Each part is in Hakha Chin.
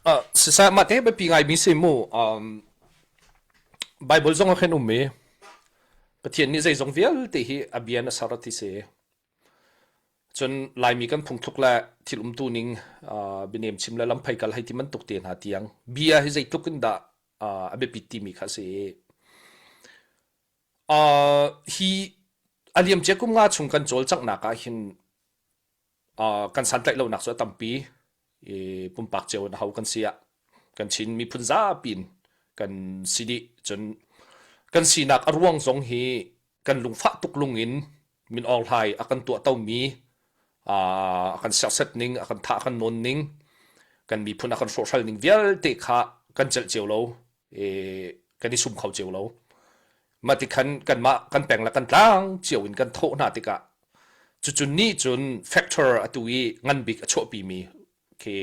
Uh, siseh mah te biapi ngaimi si mu. Um, Bible zong ah khin um i Pathian nih zeizong vialte hi a bia na ser ti si. Cun Laimi kan phungthluk le thil umtu ning uh, bianem chim le lamphei kal hei ti bantuk te hna tiang bia hi zeitluk in dah uh, a biapit timi kha si. Uh, hi a liamcia kum nga chung kan cawlcanghnak ah hin uh, kan santlaih lonak cu a tampi i pumpak cio in ho kan si ah kan Chin miphun zapi in kan si dih cun kan sinak a ruang zong hi kan lungfah tuk lung in Min Aung Hlai a kan tuah tomi a kan serset ning a kan thah a kan nawn ning kan miphun a kan hrawhhral ning vialte kha kan celh cio lo i kan i sum kho cio lo mah ti khan kanmah kan peng le kan tlang cio in kan thawh hna tikah cucu nih cun factor atu i ngan bik a chuahpimi khi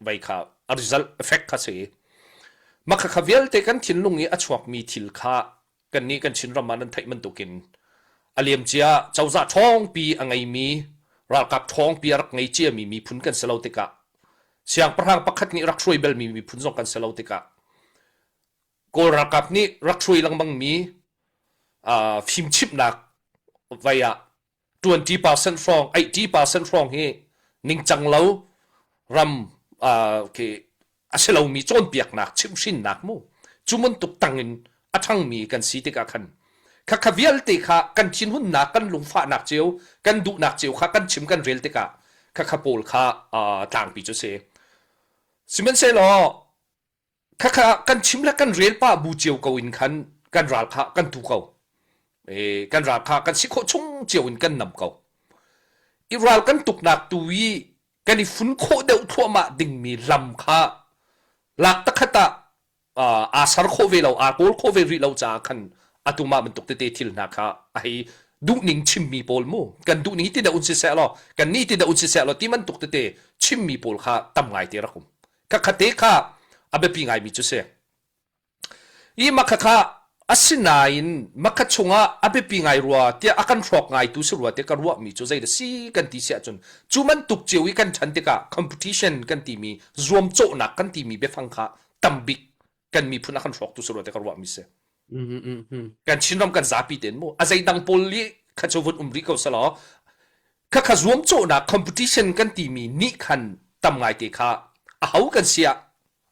vei kha a result effect kha si mah kha kha vialte kan thinlung i a chuakmi thil kha kannih kan Chinram ah nan theih bantukin a liamcia cozah ṭhawngpi a ngeimi ralkap ṭhawngpi a rak ngei ciami miphun kan si lo tikah siangpahrang pakhat nih rak hruai belmi miphun zong kan si lo tikah Kawl ralkap nih rak hruai lengmangmi uh, fimchimhnak vai ah 20% hrawng 80% hrawng hi ningcang lo ram uh, khi a si lomi cawnpiaknak chimhhrinnak mu cu bantuk tangin a ṭhangmi kan si tikah khan khakha vialte kha kan thinhunnak kan lungfahnak cio kan duhnak cio kha kan chim kan rel tikah khakha pawl kha uh, tlangpi cu si sihmanhsehlaw Khakha kan chim le kan rel pah bu cio ko in khan kan ral kha kan tu ko. E, kan ral kha kan si khawh chung cio in kan nam ko. I ral kan tuknak tu i kan i fun khawh deuh thluahmah dingmi lam kha lak takhat ah aa ser khawh ve lo, aa kawl khawh ve rih lo caah khan atu mah bantuk tete thil hna kha a hei duhning chimmi pawl mu kan duhning ti dah un siseh law kan ni ti dah un siseh law ti bantuk tete chimmi pawl kha tam ngai te rak um. Khakha kha a biapi ngaimi cu si. I makhakha asinain makha chungah a biapi ngai rua tiah a kan hrawk ngaitu si rua tiah ka ruahmi cu zei dah si kan ti si ahcun cu bantuk cio i kan ṭhan tikah competition kan timi zuamcawhnak kan timi biafang kha tambik kan miphun a kan hrawktu si rua tiah ka ruahmi si. Kan Chinram kan zapi tein mu a zeidang pawl i kha cu vun um rih ko selaw khakha zuamcawhnak competition kan timi nih khan tam ngaite kha a ho kan si ah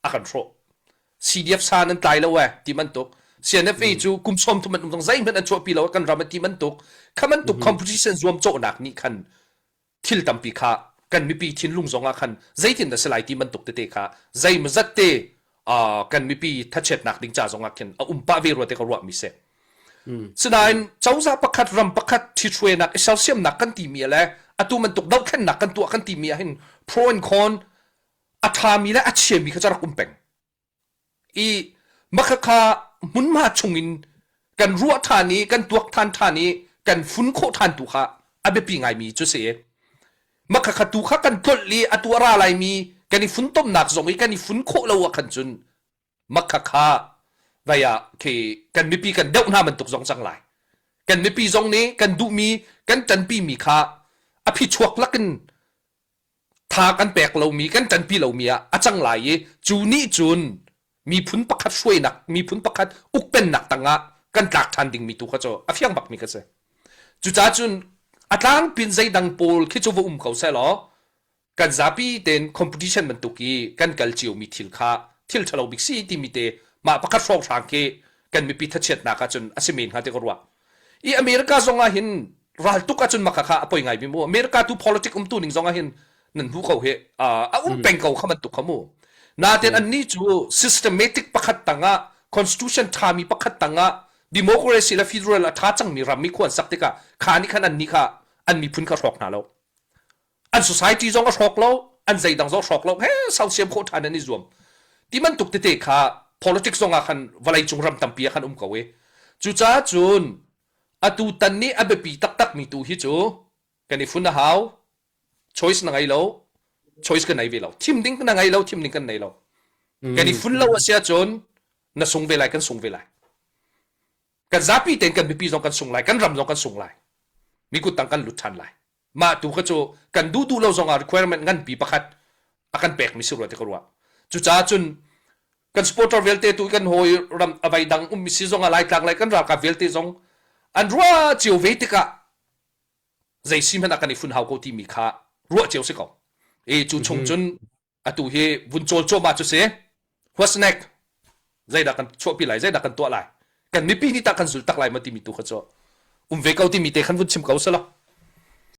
a kan hrawh CDF sa nan tlai lo eh ti bantuk CNFA cu kum sawm thum an um zong zeihmanh an chuahpi lo kan ram a ti bantuk kha bantuk competition zuamcawhnak nih khan thil tampi kha kan mipi thinlung zong ah khan zeitin dah si lai ti bantuk tete kha zeimazat te kan mipi thachiatnak ding ca zong ah khin a um pah ve rua te ka ruahmi si. Sinain cozah pakhat ram pakhat ṭhithruainak i sersiamnak kan timi le atu bantuk dohthlennak kan tuah kan timi ah hin pro and con a ṭhami le a chiami kha cu rak um peng. I makhakha hmunhma chungin kan ruah ṭhan i kan tuak ṭhan ṭhan i kan fun khawh ṭhan tu kha a biapi ngaimi cu si. Makhakha tu kha kan tlolh i atu a ra laimi kan i funtomnak zong i kan i fun khawh lo ah khan cun makhakha vai ah khi kan mipi kan deuh hna bantuk zong cang lai. Kan mipi zong nih kan duhmi kan ṭanpimi kha a phichuak lakin tha kan pek lomi kan ṭanpi lomi ah a cang lai i cu nih cun miphun pakhat hruainak miphun pakhat ukpennak tangah kan tlak ṭhan dingmi tu kha cu a fiang bakmi kha si. Cucaah cun a tlangpin zeidang pawl khi cu va um ko seh law kan zapi tein competition bantuk i kan kal ciomi thil kha thil ṭhalo bik si timi te mah pakhat hrawnghrang khi kan mipi thachiatnak ahcun a si men hnga ti ka ruah. I America zong ah hin raltuk ahcun maka kha a poi ngai mi mu. America tu politic umtu ning zong ah hin nan hmu ko hi a um peng ko kha bantuk kha mu. Natin annih cu systematic pakhat tangah constitution ṭhami pakhat tangah democracy le federal a ṭha cangmi ram i khuan sak tikah kha nih khan annih kha an miphun kha hrawk hna lo. An society zong a hrawk lo, an zeidang zong hrawk lo, he sausiam khawh ṭhan an i zuam. Ti bantuk tete kha politics zong ah khan vawleicung ram tampi ah khan um ko i cucaah cun atu tan nih a biapi taktakmi tu hi cu kan i fun a hau choice na ngei lo choice kan nei ve lo thim ding na ngei lo thim ding kan nei lo kan i fun lo a si ahcun na sung ve lai kan sung ve lai kan zapi tein kan mipi zong kan sung lai kan ram zong kan sung lai mi kut tang kan lut ṭhan lai mah tu kha cu kan duh duh lo zong ah requirement nganpi pakhat a kan pekmi si rua ti ka ruah. Cucaah cun kan supporter vialte tu kan hawi ram a vai dang ummi si zong ah Laitlang le kan ralkap vialte zong an ruah cio ve tikah zei si hmanh ah kan i fun hau ko timi kha ruah cio si ko. E cu chung cun atu hi vun cawl cuahmah cu si. What's next? Zeidah kan chuahpi lai? Zeidah kan tuah lai? Kan mipi nih tah kan zul tak lai ma timi tu kha cu um ve ko timi te khan vun chim ko selaw.